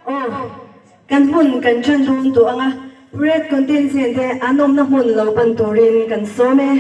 Aw, kan hun kan ṭan dawn tawh ang a, Red Contingent te an awmna hmun lo pan turin kan sawm e.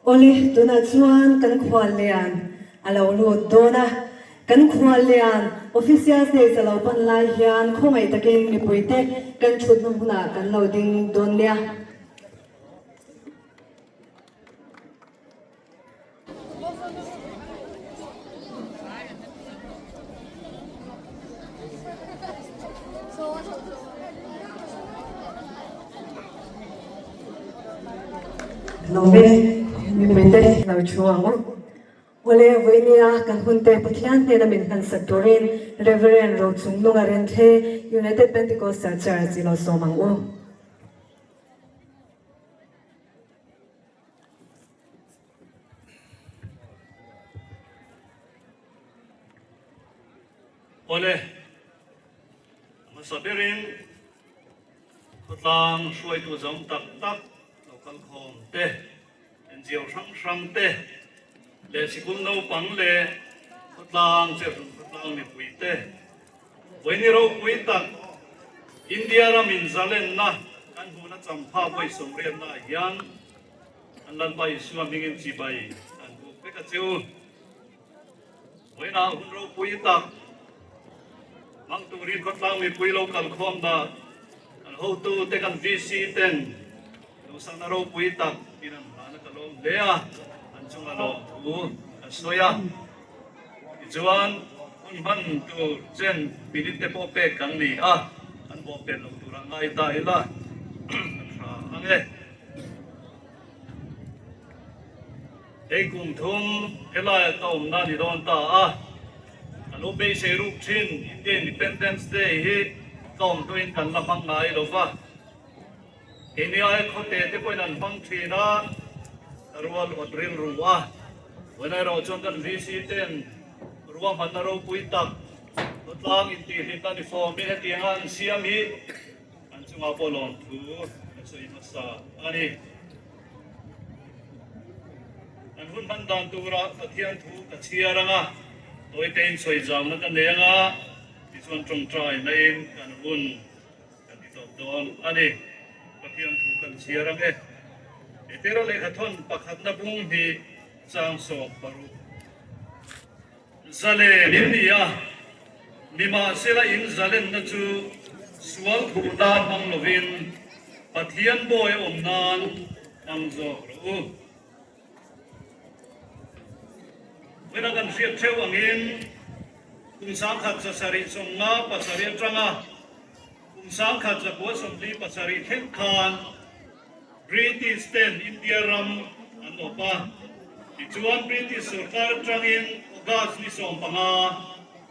Awle, tunah chuan kan khuallian a lo lut dawn a. Kan khuallian official stage a lo pan lai hian khawngaih takin mipuite kan thutna hmunah kan lo ding dawn nia. Lawm e, mipuite lo thu ang u. Awle, vawinia kan hunte Pathian hnena min hmansak turin Reverend Rochungnunga Renthlei, United Pentecostal Church i lo sawm ang u. Awle, hmasa berin khawtlang hruaitu zawng tak tak lo kal khawm te, NGO hrang hrang te leh sikul naupang leh khawtlang cherhlun khawtlang mipui te vawiin ropui tak India ramin zalenna kan hmuhna champha vawi sawmriatnaah hian An Lalpa Isua hmingin chibai an buk vek a che u. Vawiinah hun ropui tak hmang turin khawtlang mipui lo kal khawm dah kan hotu te kan VC ten duhsakna ropui tak in an hlan a ka lawm hle a, an chunga lawm thu an sawi a. Tichuan hun hman tur chen minute te pawh pek kan ni a, an bawhpelh lo tura ngai ta ila an hra ang e. Hei kum thum helaia ka awmna ni dawn ta a, ka lo beisei ruk thin India Independence Day hi ka awm hnuin kan la hmang ngai lo va, keini ai khawte te pawhin an hmang thin a, ka rual awt rilru a, vawiin erawh chuan kan VC ten ruahmanna ropui tak. Khawtlang intihhlimna ni fawmin hetianga an siam hi an chungah pawh lawmthu a sawi hmasa a ni. An hun hman dan tura Pathian thu ka chhiar ang a, tawite in sawi zauna ka nei ang a, tichuan tawngtai naiin kan hun kan ti tawp dawn a ni. Pathian thu kan chhiar ang e. Petera lehkhathawn pakhatna bung hnih chang 16. Zalen in ni a, nimahsela in zalenna chu sual khuh nan hmang lovin Pathian bawi a awm nan hmang zawk rawh u. Vawiina kan hriat theuh angin kum 1757 atanga kum 1947 thleng khan British ten India ram an awp a, tichuan British sorkar atangin August ni 15,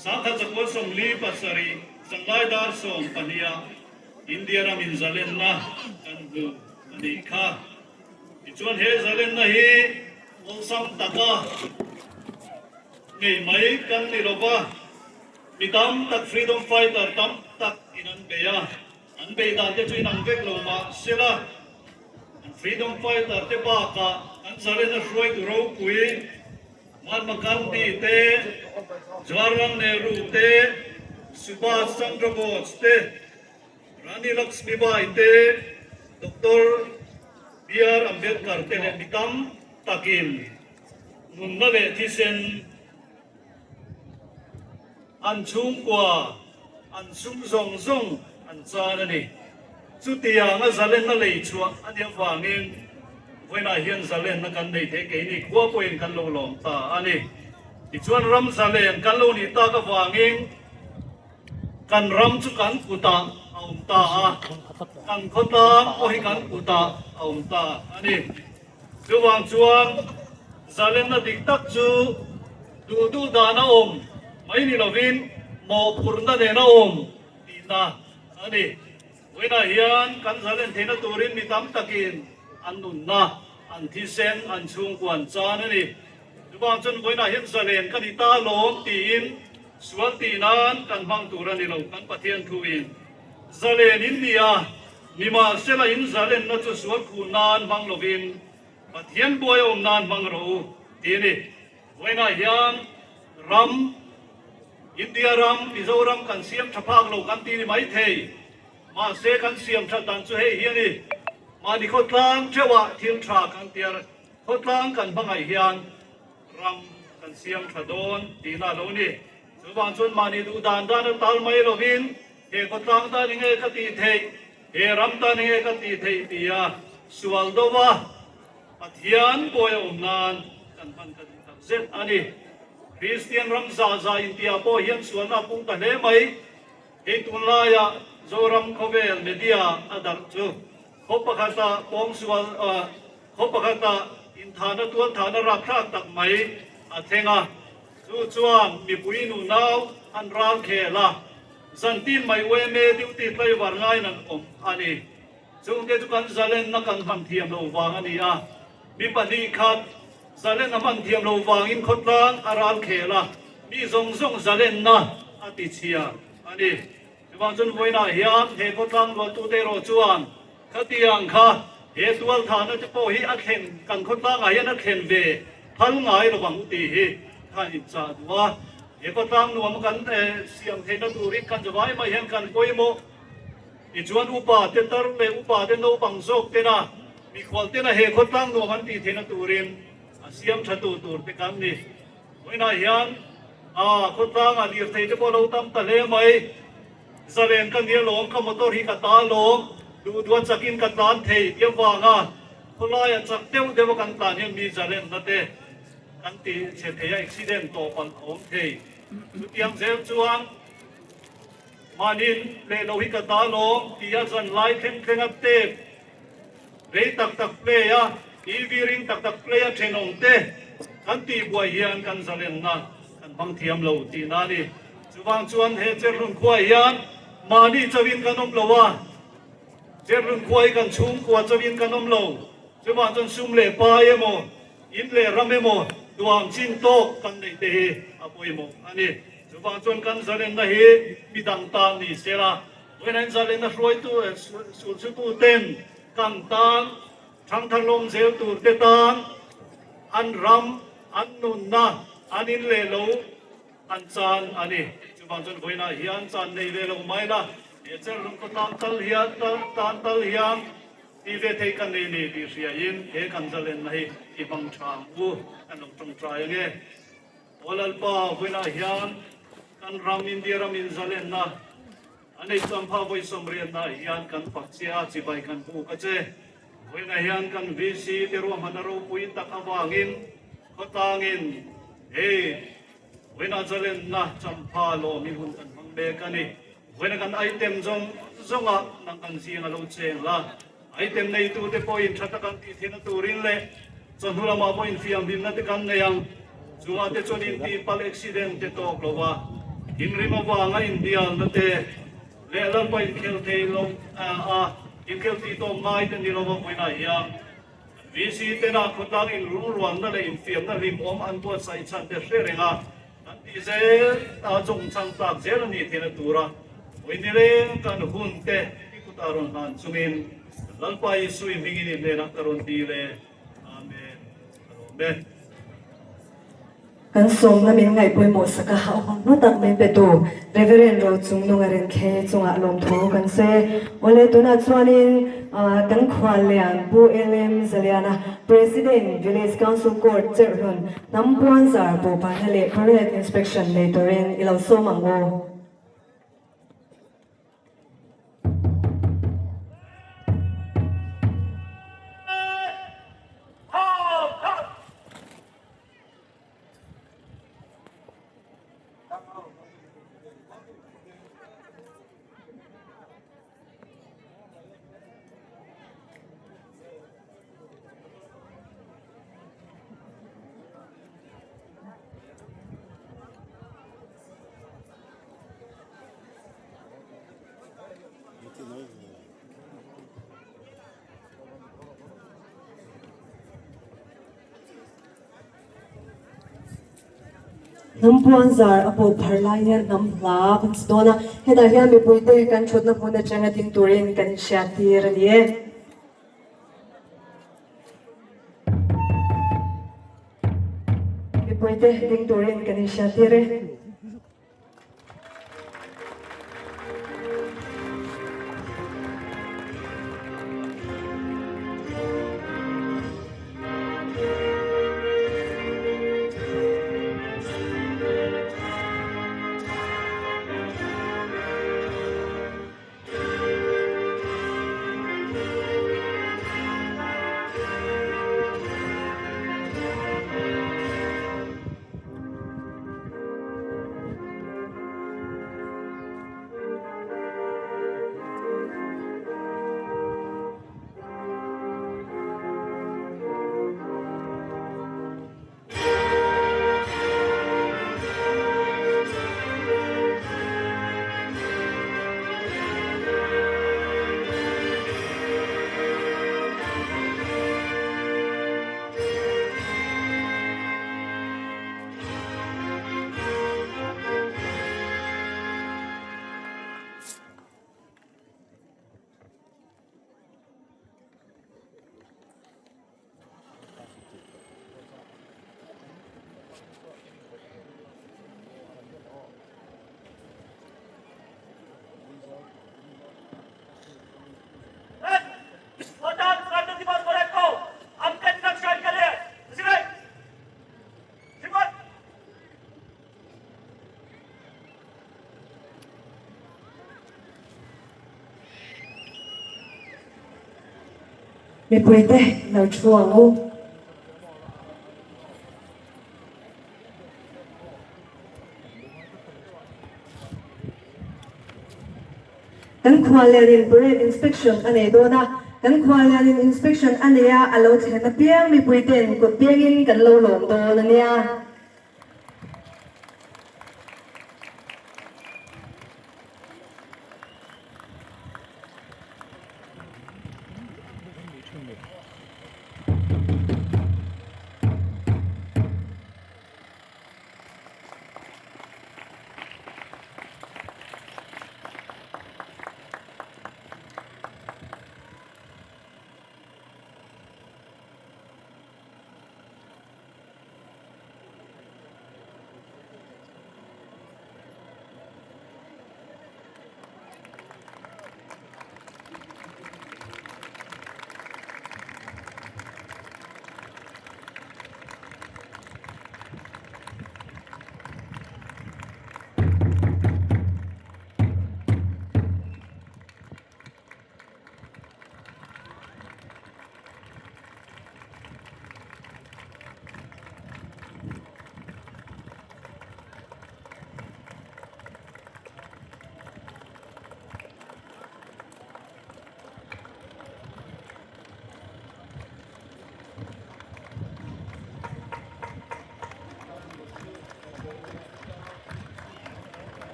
1947 zanglai dar 12 ah India ram in zalenna kan hmu a nih kha. Tichuan he zalenna hi awlsam taka ngei mai kan ni lova, mi tam tak freedom fighter tam tak in an bei a. An bei dan te chu inang vek lo mah sela, an freedom fighter te bakah an zalena hruaitu ropui Mahatma Gandhi te, Jawaharlal Nehru te, Subhas Chandra Bose te, Rani Lakshmibai te, Doctor BR Ambedkar te leh mi tam takin nunna leh thisen An chhungkua, an sum zawng zawng an chan a ni. Chutianga zalenna lei chhuah a nih avangin vawiinah hian zalenna kan nei thei keini khua pawhin kan lo lawm ta a ni. Tichuan ram zalen kan lo nih tak avangin kan ram chu kan kutah a awm ta a, kan khawtlang pawh hi kan kutah a awm ta a ni. Chuvang chuan zalenna dik tak chu duh duh dan a awm mai ni lovin mawhphurhna nen a awm tihna a ni. Vawiinah hian kan zalen theihna turin mi tam takin an nunna, an thisen, an chhungkua an chan a ni. Chuvang chuan vawiinah hian zalen ka ni ta alawm tiin sual tih nan kan hmang tur a ni lo, kan Pathian thuin zalen in ni a. Nimahsela in zalenna chu sual khuh nan hmang lovin Pathian buai awm nan hmang rawh u ti a ni. Vawiinah hian ram, India ram, Mizoram kan siam tha phak lo kan ti ni mai thei. Mahse kan siam that dan chu hei hi a ni. Mahni khawtlang theuhah thil tha kan tiar, khawtlang kan hmangaih hian ram kan siam tha dawn tihna a lo ni. Chuvang chuan mahni duh dan dan a tal mai lovin He khawtlang tan enge ka tih theih, he ram tan enge ka tih theih tia sual do va Pathian bawi a awm nan kan hman ka duh tak zet a ni. Kristian ram zah zah intiah pawh hian sualna a pung ta hle mai. Hei tunlaia Zoram khawvel media a darh chu khaw pakhata pawngsual khaw pakhata inthahna tualthahna rapthlak tak mai a thleng a. Chu chuan mipui nunau an ral khel a, zantin mai UMA duty tlaivar ngaiin an awm a ni. Chungte chu kan zalenna kan hman thiam lo vang a ni a, mi 2 khat zalen a hman thiam lo vangin khawtlang a ral khel a, mi zawng zawng zalenna a ti chhia a ni. Chuvang chuan vawiinah hian he khawtlang luahtute erawh chuan khatiang kha he tualthahna te pawh hi a thlen kan khawtlangah hian a thlen ve phal ngai lovang u tih hi khan inchah duh a. He khawtlang nuam kan siam theihna turin kan zavai mai hian kan pawimawh. Tichuan upa te tar leh upa te naupang zawk tena mikhual tena he khawtlang nuam an tih theihna turin a siam tha tu tur te kan ni. Vawiinah hian a khawtlangah lirthei te pawh a lo tam ta hle mai. Zalen ka nia lawm, ka motor hi ka ta lawm, duh duh a chakin ka tlan thei tih avanga khawlaia chak deuh deuh a kan tlan hian mi zalenna te kan ti chhe thei a, accident tawp an awm thei. Chutiang zel chuan mahni leh lo hi ka ta lawm tih a zan lai thleng thleng a tep rei tak tak play a, TV ring tak tak play a thenawm te kan tih buai hian kan zalenna kan hmang thiam lo tihna a ni. Chuvang chuan he Cherhlun khuaah hian mahni chauhin kan awm lo a, Cherhlun khua hi kan chhungkua chauhin kan awm lo. Chuvang chuan sum leh pai emaw, in leh ram emaw duham chin tawk kan neih te hi a pawimawh a ni. Chuvang chuan kan zalenna hi midang tan ni sela, vawiin an zalenna hruaitu sulchhutu ten kan tan thangthar lawm zel tur te tan an ram, an nunna, an in leh lo an chan a ni. Chuvang chuan vawiinah hian chan nei ve lo mai la, he cherhlum khawtlang tal hian tan tal hian Ti ve thei ka nei ni tih hriain he kan zalenna hi i hmang tha ang u, kan lo tawngtai ange. Aw Lalpa, vawiinah hian kan ram India ram in zalenna a nei champha vawi sawmriatna hian kan fak che a, chibai kan buk a che. Vawiinah hian kan VC te ruahmanna ropui tak avangin khawtlangin hei vawiinah zalenna champha lawmin hun kan hmang mek a ni. Vawiina kan item zawng zawngah nang kan zing a lo cheng la. Item neitute pawhin tha tak an tih theihna turin leh chawhnu lamah pawh infiamhlimna te kan nei ang. Chungah te chuan intihpalh accident te tawk lo va, thinrim avanga inbialna te leh Lalpa inkhel thei lo a inkhel tih tawk ngai te ni lova vawiinah hian VC tena khawtlang inrungrualna leh infiamna hlimawm an buatsaih chhan te hre reng a. Kan tih zel a chungchang tlak zel a nih theihna tura vawi leng kan hun te i kutah rawn hlan chungin Lalpa Isui hmingin i hnenah ka rawn dil e. Amen. Ka lawm e. Kan sawmna min ngaih pawimawh sak a, a hun hma tak min pe tu Reverend Rochungnunga Renkhe chungah lawmthu kan sawi e. Awle tunah chuanin kan khuallian Pu LM Zaliana, President, Village Council Court Cherhlun, Hnam puanzar pawhpahna leh parade inspection nei turin i lo sawm ang u. Hnam puanzar a pawh phar lai hian hnam hla kan si dawn a, hetah hian mipuite kan thutna hmun atanga ding turin kan inhriat tir a ni e. Mipuite ding turin kan inhriat tir e. Mipuite lo thu ang u. Kan khuallianin parade inspection a nei dawn a, kan khuallianin inspection a nei a, a lo thlen apiang mipuite'n kut piangin kan lo lawm dawn a nia.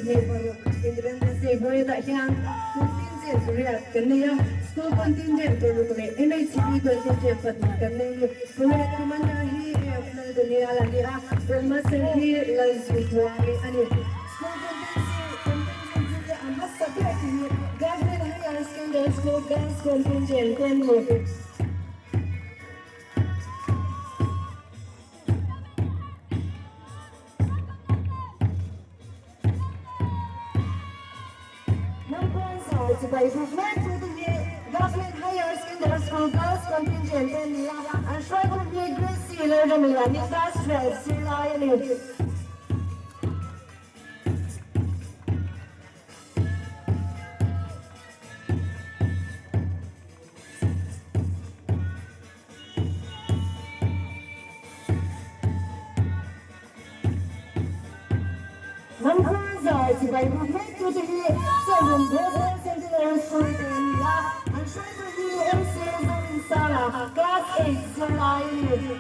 26 Independence Day parade-ah hian contingent pariat kan nei a, School contingent paruk leh MHCP contingent pahnih kan nei a ni. Parade Commander hi AF Laldaniel a ni a, Drill Master hi Lalzuitluangi a ni. School contingent zinga a hmasa ber te hi Government Higher Secondary School Girls Contingent te an ni. Naupang chibai ruk mek tu te hi Government Higher Secondary School Girls Contingent te an ni a, an hruaitu hi Gracie Lalramliani Class 12 zirlai a ni. Hnamkhawng zai chibai ruk mek tu te hi Sawlung Global Centenary School te an ni a, an hruaitu hi MC Zorinsanga, Class 8 zirlai a ni.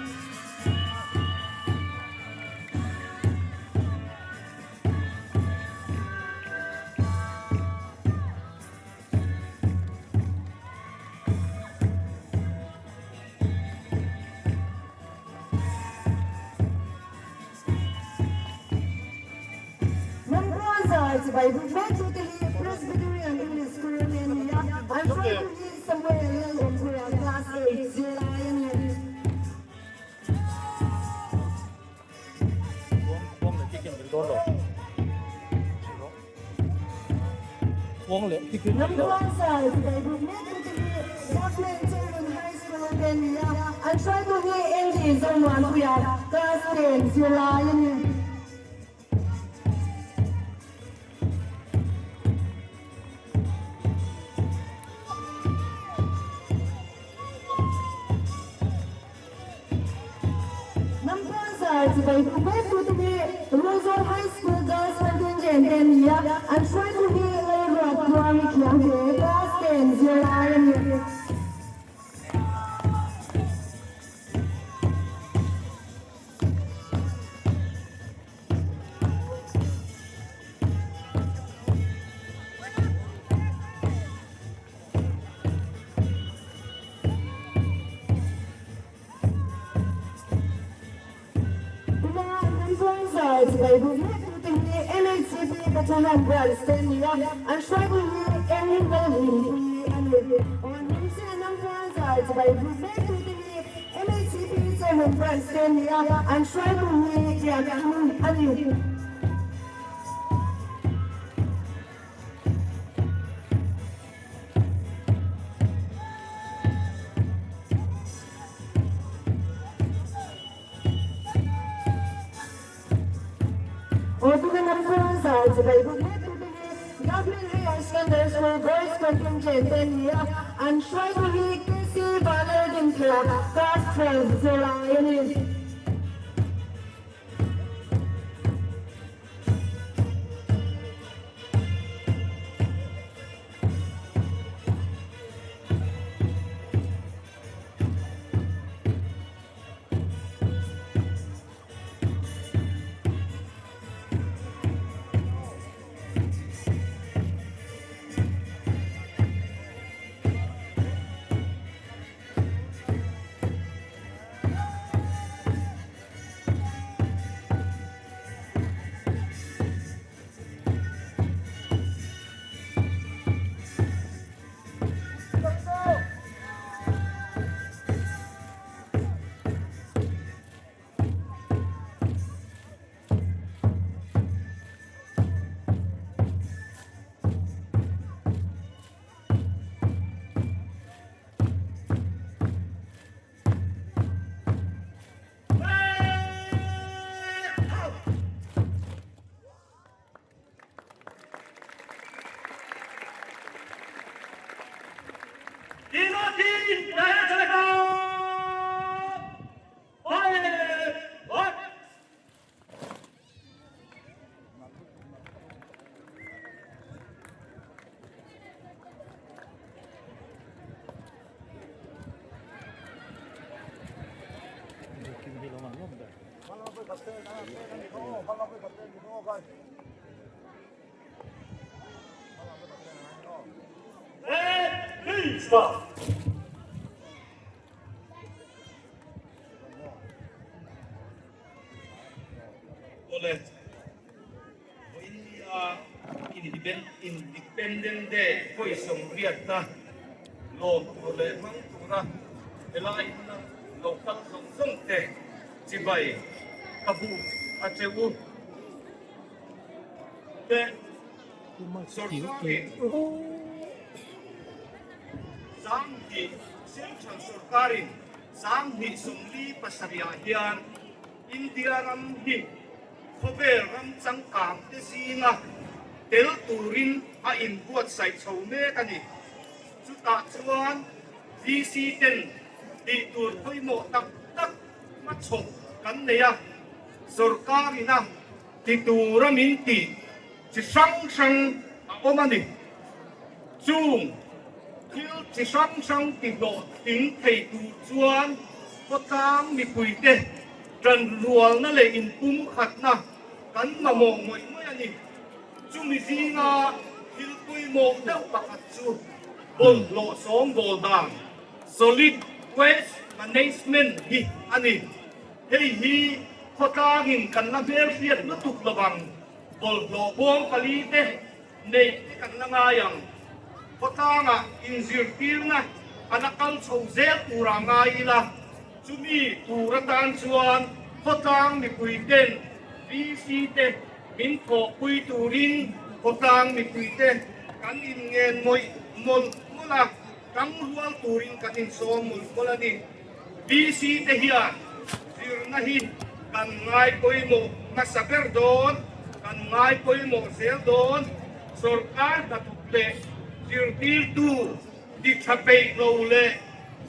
Hnamkhawng zai chibai ruk mek tu te hi Presbyterian English School te an ni a, an hruaitu hi Samuel Lalawmpuia, Class 8 zirlai a ni. Hnamkhawng zai chibai ruk mek tu te hi Government Children High School te an ni a, an hruaitu hi Andy Zomuanpuia, Class 10 zirlai a ni. Hnamkhawng zai chibai ruk mek tu te hi Rozawl High School Girls Contingent te an ni a, an hruaitu hi Lalruat Tluangi Khiangte, Class 10 zirlai a ni. Tuna Hnamkhawng zai chibai ruk mek tu te hi MHCP Pathanan Branch te an ni a, an hruaitu hi Eng Lalhlimpui a ni. Hnamchhia Hnamkhawng zai chibai ruk mek tu te hi MHCP Chairman Branch te an ni a, an hruaitu hi Kiankham a ni. Tuna Hnamkhawng zai chibai ruk mek tu te hi Government Higher Secondary School Girls Contingent te an ni a, an hruaitu hi KC Vanlalrinthla, Class 12 zirlai a ni. Staff. Awle, vawinia Independent Day vawi sawmriatna lawm tur leh hmang tura helai hmuna lo kal zawng zawng te chibai ka buk a che u. Te sorkarin 20 Central sorkarin 2047 ah hian India ram hi khawvel ram changkang te zinga tel turin a inbuatsaih chho mek a ni. Chutah chuan VC ten tih tur pawimawh tak tak hmachhawp kan nei a, sorkar ina ti tura min tih chi hrang hrang a awm a ni. Chung thil chi hrang hrang ti hlawhtling thei tur chuan khawtlang mipuite ṭanrualna leh inpumkhatna kan mamawh ngawih ngawih a ni. Chumi zinga thil pawimawh deuh pakhat chu bawlhhlawh sawngbawl dan, solid waste management, hi a ni. Hei hi khawtlangin kan la hmelhriat lutuk lovang, bawlhhlawh bawm pali te neih te kan la ngai ang. Khawtlangah inzirtirna a la kal chho zel turah ngai ila, chumi tur atan chuan khawtlang mipui ten VC te min thawhpui turin khawtlang mipui te kan inngen mawih mawlh mawlh a, tang rual turin kan insawm mawlh mawlh a ni. VC te hian zirna hi kan ngai pawimawh hmasa ber dawn, kan ngai pawimawh zel dawn. Sorkar hnathawk leh zirtirtu ti tha peih lo leh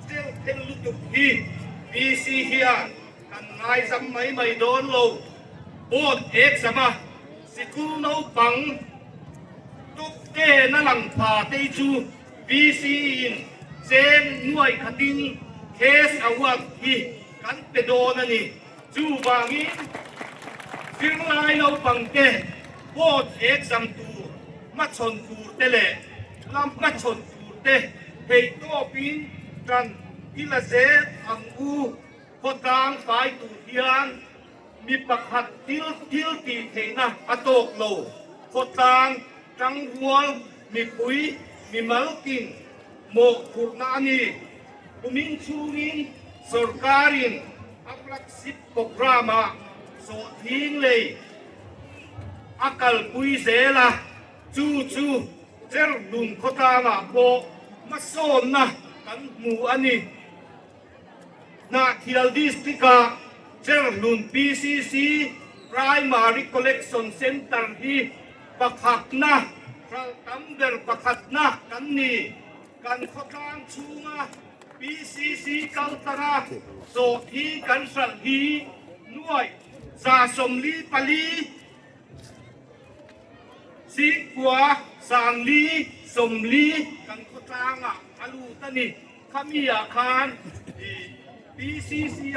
zel thel lutuk hi VC hian kan ngaizam mai mai dawn lo. Board exam a sikul naupang top ten a lang pha te chu VC in cheng nuai khatin case award hi kan pe dawn a ni. Chuvangin zirlai naupangte board exam tur hmachhawn tur te leh lam hmachhawn tur te theihtawpin tan i la zel ang u. Khawtlang fai tur hian mi pakhat thil thil tih theihna a tawk lo. Khawtlang tangrual mipui mimalkin mawhphurhna a ni. Kumin chhungin sorkarin a flagship programme-ah sawhthing lei a kalpui zel a, chu chu Cherhlun khawtlangah pawh hmasawnna kan hmu a ni. Hnahthial District-ah Cherhlun PCC Primary Collection Centre hi pakhatna, hralh tam ber pakhatna kan ni. Kan khawtlang chhunga PCC kaltanga zawh hi kan hralh hi nuaih 144 Singkua 440 kan khawtlangah a lut a ni. Khami ah khan PCC a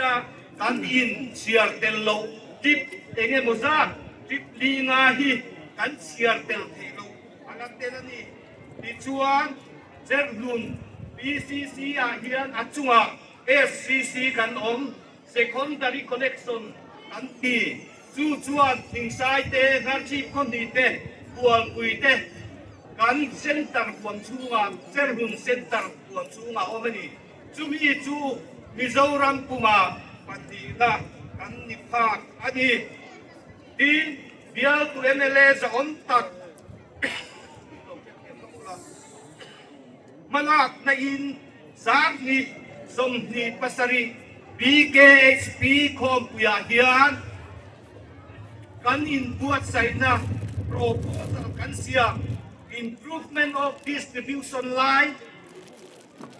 kan in chhiar tel loh trip eng emaw zat trip li nga hi kan chhiar tel theih loh a la tel a ni. Tichuan Cherhlun PCC ah hian a chungah SCC kan awm, Secondary Connection kan ti. Chu chuan Thingsai te, Hnarchhip khawhnih te, Bualpui te kan Centre huam chhungah, Cherhlun Centre huam chhungah awm a ni. Chumi chu Mizoram pumah pahnihna kan ni phak a ni. Tin, bialtu mla zahawm tak hmalakna in 2027 BKHP khawmpuiah hian kan inbuatsaihna proposal kan siam Improvement of Distribution Line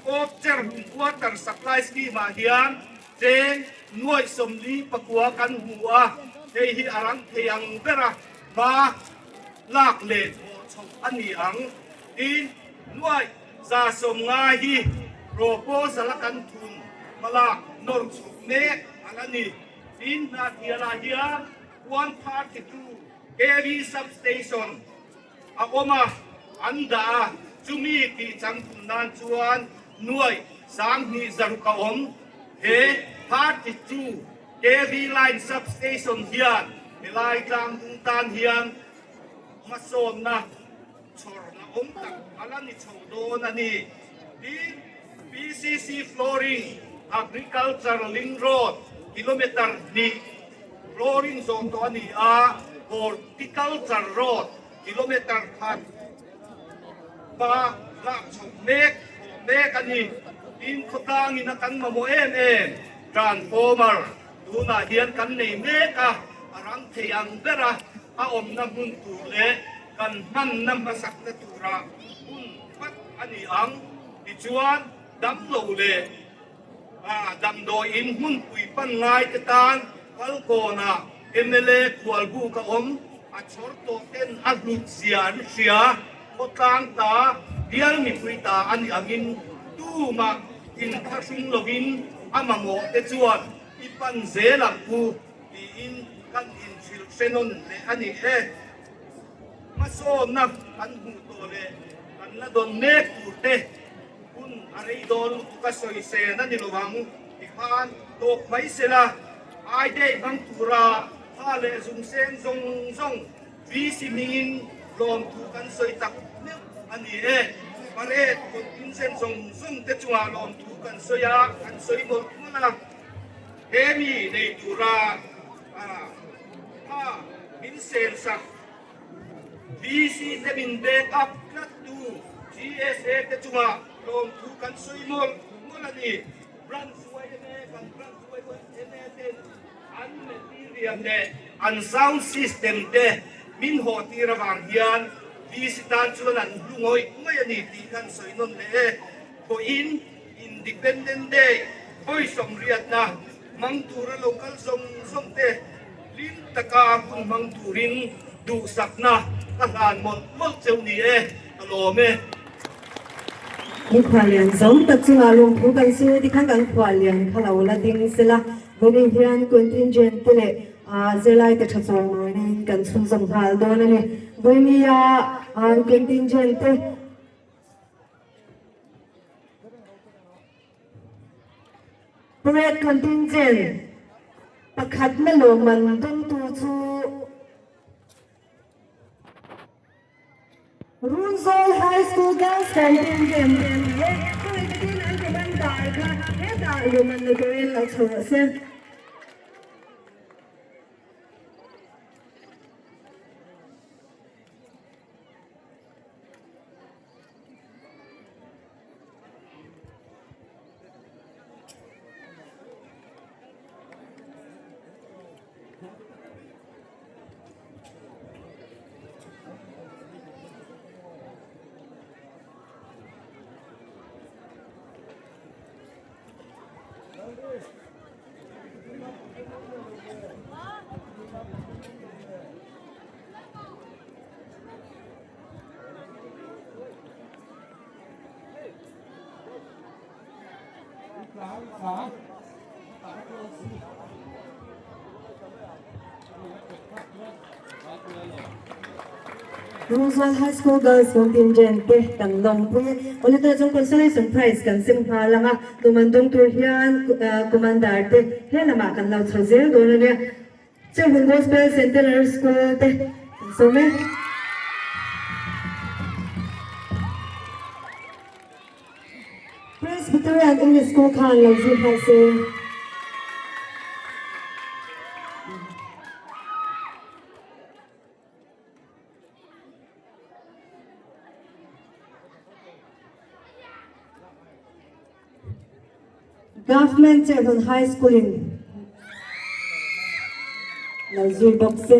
of Cherhlun Water Supply Scheme ah hian cheng nuaih 49 kan hmu a, hei hi a rang thei ang bera hma lak leh thawh chhoh a ni ang. Tin, nuaih 150 hi proposal a kan thun hmalak nawr chhuk mek a la ni. Tin, Hnahthialah hian 132 KV substation a awm a, an dah a. Chumi tih changtum nan chuan nuai 2000 zaruk a awm. He 32 KV line substation hian helai tlangdung tan hian hmasawnna chhawrna awm tak a la ni chho dawn a ni. Tin, PCC Flooring Agriculture Link Road kilometre hnih flooring zawh tawh a ni a, Horticulture Road kilometre khat hma lak chhoh mek thawh mek a ni. Tin, khawtlangin a kan mamawh em em transformer tunah hian kan nei mek a, a rang thei ang bera a awmna hmun tur leh kan hmanna hmasakna tura hun vat a ni ang. Tichuan, damlo leh damdawiin hmunpui pan ngai te tan Falkawnah mla khualbuk a awm, a chhawr tawh ten a hlut zia an hria, khawtlang ta bial mipui ta a nih angin tumah inthlahrung lovin a mamawh te chuan i pan zel ang u tiin kan inhrilh hre nawn leh a ni e. Hmasawnna kan hmuh tawh leh kan la dawn mek tur te hun a rei dawn lutuk a sawi sen a ni lo ang tikhan tawp mai se la, ai dei hmang tura tha leh zung seng zawng zawng VC hmingin lawmthu kan sawi tak meuh a ni e. Parade contingent zawng zawng te chungah lawmthu kan sawi a, kan sawi mawlh mawlh a, he mi nei tura Kha min sensak VC te min back up tlat tu GSA te chungah lawmthu kan sawi mawlh mawlh a ni. Branch yma kan branch yma ten an material leh an sound system te min hawh tir avang hian VC tan chuan an hlu ngawih ngawih a ni tih kan sawi nawn leh e. Pawhin Independent Day vawi sawmriatna Hmang tura lo kal zawng zawng te hlim taka hun hmang turin duhsakna ka hlan mawlh mawlh cheu ni e, ka lawm e. Ni khuallian zawng tak chungah lungphu kan su tikhan kan khuallian kha lo la ding sela, vawiin hian contingent te leh zirlai te tha chawi mawina in kan chhunzawm nghal dawn a ni. Vawinia contingent te. Parade contingent pakhatna lawmman dawngtu chu Runzawl High School Girls Contingent te an ni e. Khawi takin an commander kha hetah lawmman la turin lo chho rawh se. Roswell High School Girls Contingent te kan lawmpui e. Awle tuna chuan consolation prize kan sem nghal ang a, tuman dawng tur hian Commander te he lamah kan lo chho zel dawn a nia. Chevun Gospel Centenary School te kan sawm e. Presbyterian English School khan lo zir nghal se. Government Cherhmun High School in lo zui bawk se.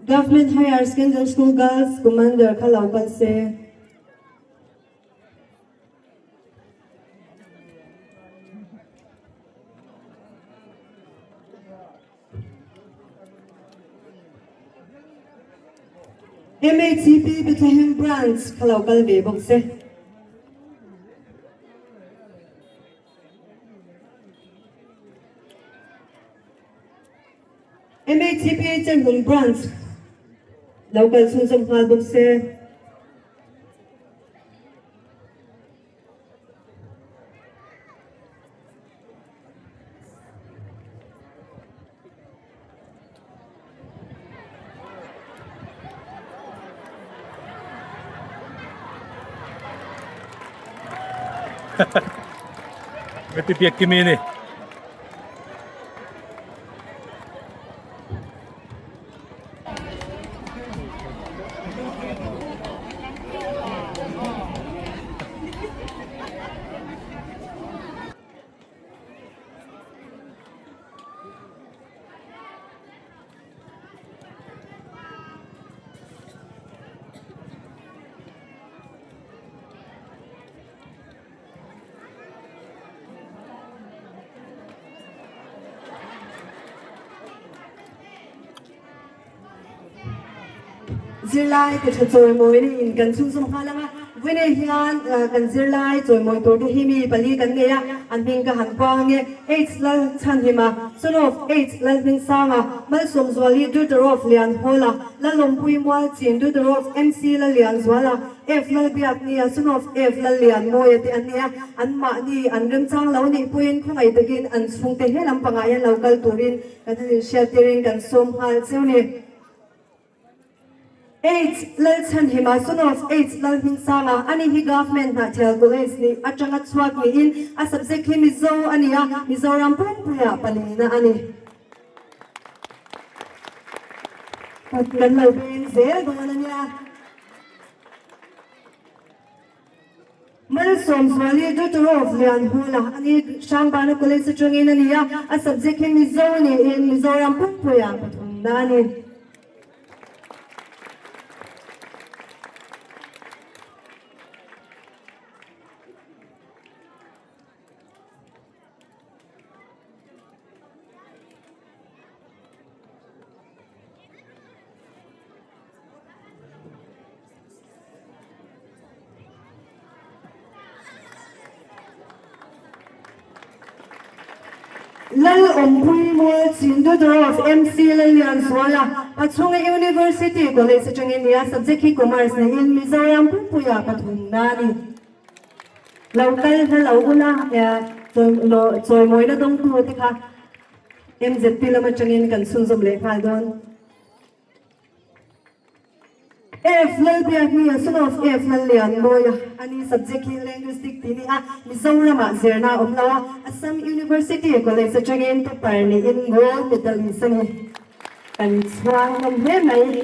Government Higher Secondary School Girls Commander kha lo kal se. MHCP Bethlehem Branch kha lo kal ve bawk se. Cherhlun Branch lo kal chhunzawm nghal bawk se. Meti piak kimi ni. Zirlai te tha chawimawi in kan chhunzawm nghal ang a, vawiin hian kan zirlai chawimawi tur te hi mi pali kan nei a, an hming ka han puang ang e, H Lalchhanhima, son of H Lalhmingsanga, Malsawmzuali Duterov Lianhawla, Lalawmpui Mualchin Duterov MC Lallianzuala, F Lalbiaknia, son of F Lallianmawia te an ni a, an mahni an remchang lo nih pawhin khawngaih takin an chhungte he lampangah hian lo kal turin kan han inhriattirin kan sawm nghal cheu ni. H Lalchhanhima, son of H Lalhmingsanga, ani hi Government Hnahthial College nih atanga chhuak niin a subject hi Mizo a ni a, Mizoram pumpuiah palina a ni. Kut kan lo beng zel dawn a nia. Malsawmzuali Duterov Lianhawla a ni Hrangbana College atangin a ni a, a subject hi Mizo niin Mizoram pumpuiah pathumna a ni. Lalawmpui Mualchin Dudorov MC Lallianzuala, Pachhunga University College atangin nia subject hi Commerce niin Mizoram pumpuiah pathumna a ni. Lo kal hla lo ula chawimawina dawngtu te kha MZP lam atangin kan chhunzawm leh nghal dawn. F Lalbiakni a son of F Lallianmawia a ni subject hi Linguistic tih ni a Mizoramah zirna a awm lo a Assam University College atangin paper niin gold medalist a ni. Kan chhuang hlawm hle mai.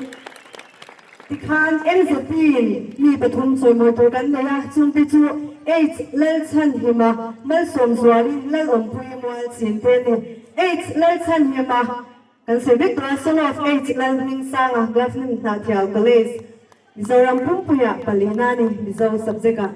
Tikhan MZP in mi pathum chawimawi tur kan nei a, chungte chu H Lalchhanhima, Malsawmzuali, Lalawmpui Mualchin te a ni. H Lalchhanhima kan sawi vek tawh a, Son of H Lalhmingsanga, Government Hnahthial College, Mizoram pumpuiah palina a ni, Mizo subject-ah.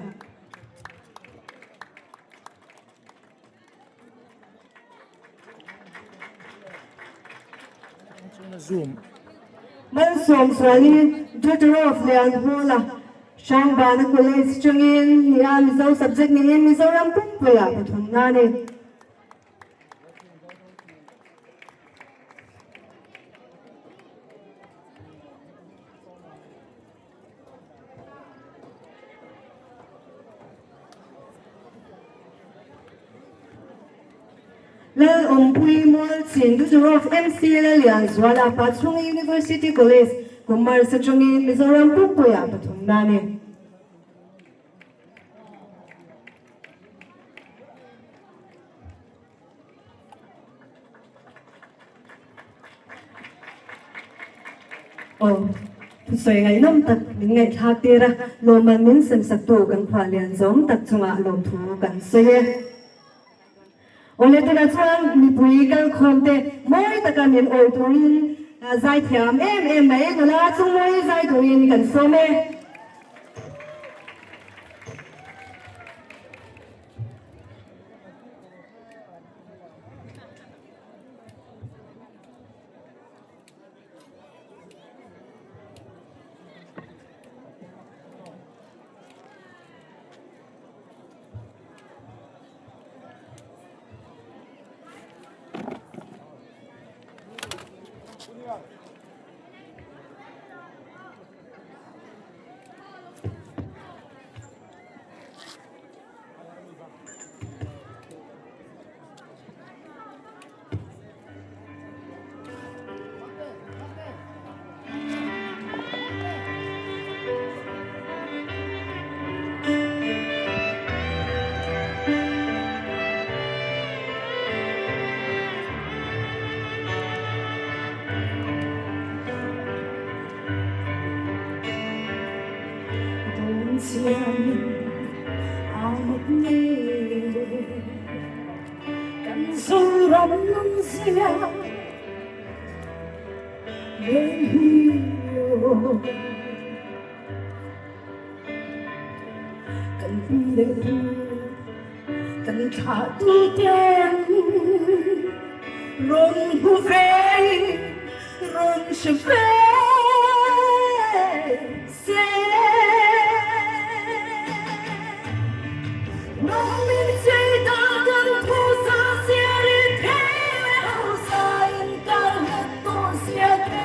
Malsawmzuali Duterov Lianhawla, Hrangbana College chungin nia Mizo subject niin Mizoram pumpuiah pathumna a ni. Lalawmpui Mualchin Duterov MC Lallianzuala Pachhunga University College Commerce atangin Mizoram pumpuiah pathumna a ni. Aw, thusawi ngaihnawm tak min ngaihthlak tir a, lawmman min semsaktu kan phuah lian zawm tak chungah lawmthu kan sawi e. Awle tunah chuan mipui kalkhawm te mawi taka min awi turin zaithiam em em mai nula chungmawi zai turin kan sawm e. siamin amat nge kan Zoram nun zia reng hi aw. Kan pi leh pu kan thlah tu ten rawn hmu ve rawn hre ve se. Nang min chei dan kan thu sa sia ri the hausa in kal nghet tawh sia te.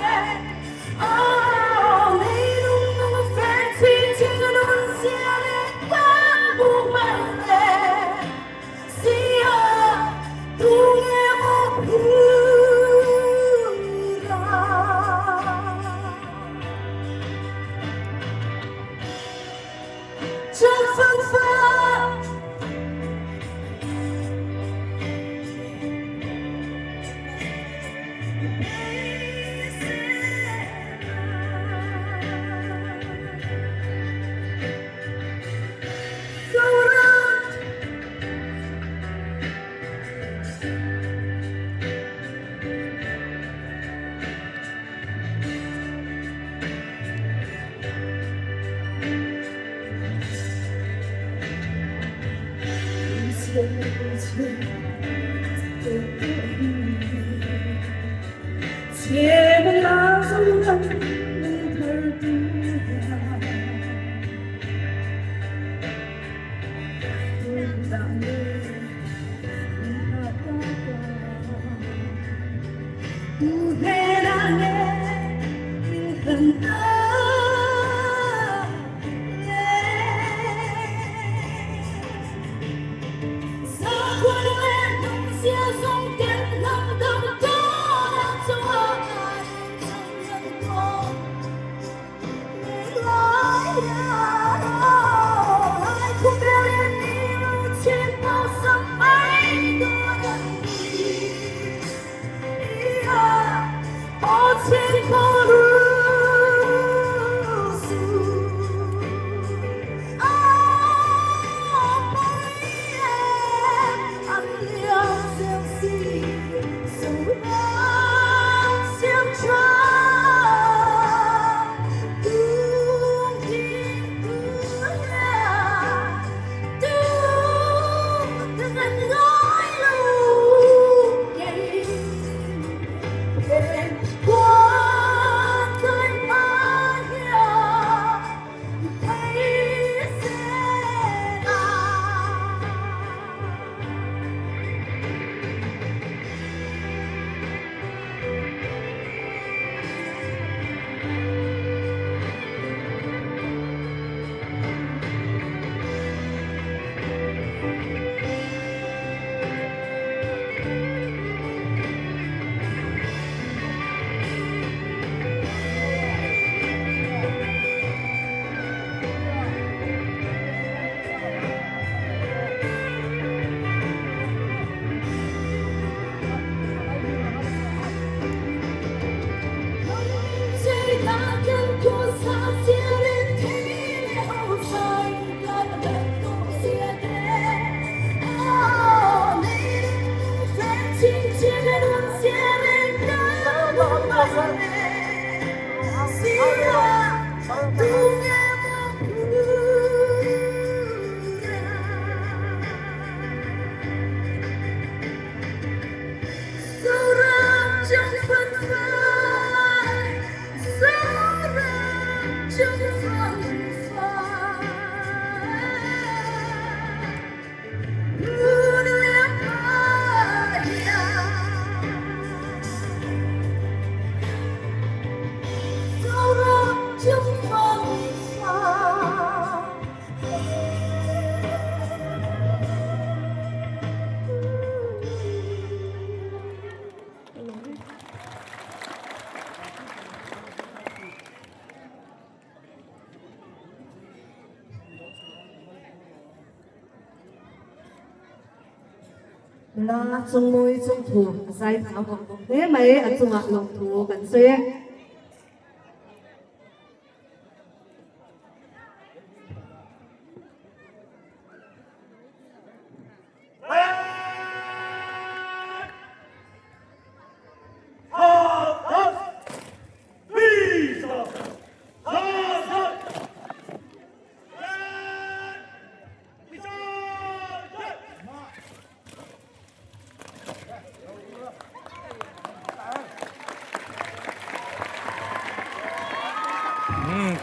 Nula chungmawi chungthu a zai thau vawng vawng hle mai, a chungah lawmthu kan sawi e.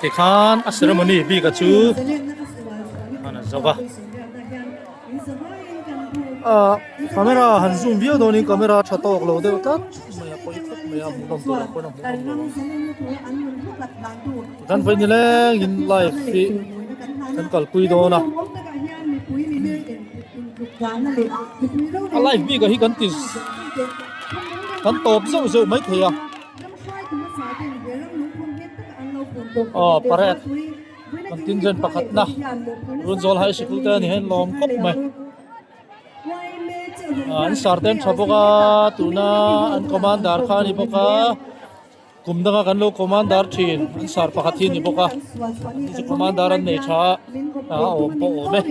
Tikhan a ceremony bik a chu an zo va. Ah camera han zoom viau dawn in camera tha tawk lo deuh tlat mai a pawi khawp mai a hmuhnawm tur ang pawn a hmuhnawm lo ang. Kan vawi nileng in live hi kan kalpui dawn a. A live bik ah hi kan ti kan tawp zeuh zeuh mai thei a. Aw parade contingent pakhatna Runzawl High Sikul te a ni hian lawm khawp mai. An sar te an tha bawk a tuna an commander kha a ni bawk a. Kum danga kan lo commander thin an sar pakhat hi a ni bawk a ni chu commander an nei tha a a awm pawh awm e.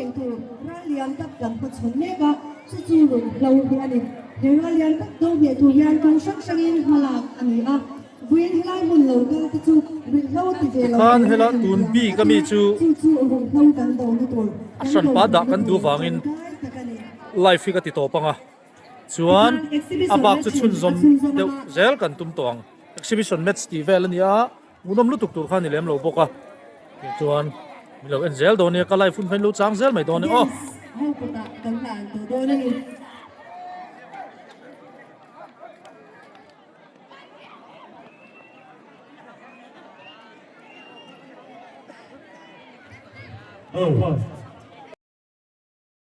Tikhan hela tun bik ami chu a hranpa dah kan duh vangin live hi ka ti tawp ang a. Chuan a bak chu chhunzawm deuh zel kan tum tawh ang. Exhibition match tih vel a ni a, hmuhnawm lutuk tur kha a ni lem lo bawk a. Chuan min lo en zel dawn nia, ka live hun kha in lo chang zel mai dawn e aw. Oh.